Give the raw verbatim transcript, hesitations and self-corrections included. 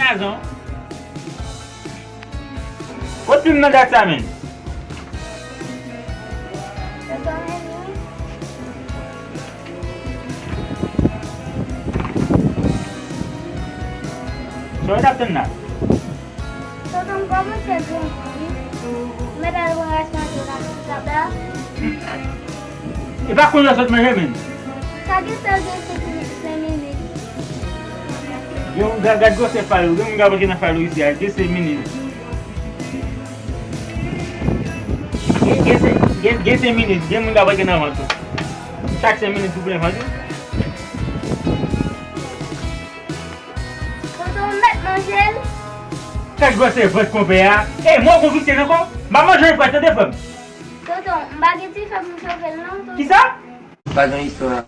Gazon. Kot plim nan dat sa menm? Sa w t ap tann la? Tonton, m kòmanse grangou wi. M mèt al pran rès manje la sou tab la. E pa kounye a w sot manje menm. Sa gen tan gen senk minit, senk minit. Yo, gad, gad gwosè fal yo. Gen moun k ap rantre nan fal yo isi a, gen senk minit. Gen, gen, gen, gen senk minit, gen moun k ap rantre nan vant ou. Chak senk minit, ou plen vant ou. Tonton, m mèt manje l. Gad gwosè vant konpè a. Ey, mwen konvikte ankò. M pa manje l prèt, tande frè m. Tonton, m pa gen ti fè pou m sove l non, tonton. Kisa? Pa gen istwa.